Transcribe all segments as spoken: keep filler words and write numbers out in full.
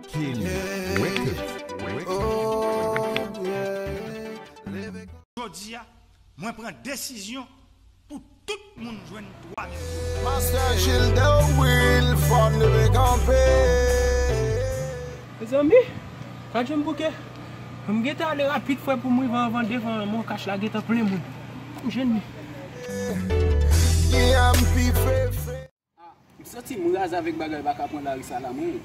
Kelly Records. Jodi a, mwen pran desizyon pou tout moun jwenn twa mil dola. Master Gilles Delwil, fò n leve kanpe. Mezanmi, gad jan m bouke. M gentan ale rapid, frè, pou m rive anvan devan Moncash la gentan plen moun. M jwenn li. Ki M P fefe. M santi m raz avèk bagay pa ka pran lari sa la mwen.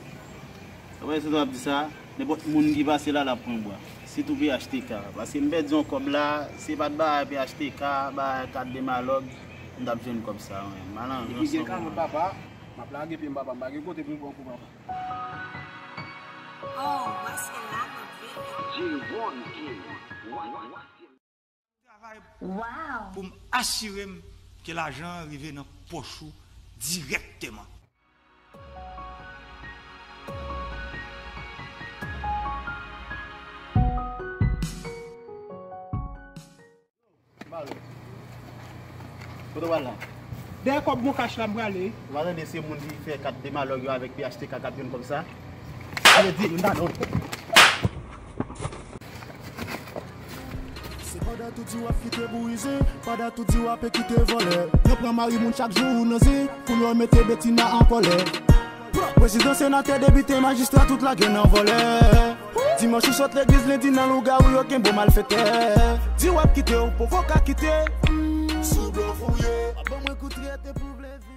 Apre se w ap di sa, nenpòt moun ki pase la, l ap pran bwa. Sitou P H T K. Paske m pèdi yon kòb la, se pa t bagay P H T K, bagay kat de malòg, m t ap jwenn kòb sa, wi. Malandran. Depi gen kalòt papa, m ap lage pye m papa, m pa gen kote pou m pran kou papa. Oh, what's in that video? Travay pou m asire m ke lajan an rive nan pòch ou dirèkteman. Kote w al la? Dèyè kòb Moncash la m prale. Ou pa tande se moun ki fè kat de malòg yo avèk P H T K k ap jwenn kòb sa? Ale di, nou ta non. Se pandan tout di w ap kite bourize, pandan tout di w ap kite vòlè. Yo pran mari moun chak jou ou nan zen, pou yo mete Betina an kòlè. Prezidan, senatè, depite, majistra, tout lage nan vòlè. Dimanch ou sot legliz, lendi nan lougawou yo kenbe w malfetè. Di w ap kite, ou poko ka kite. Sou blof ou ye. W ap ban mwen kout rete pou vle viv.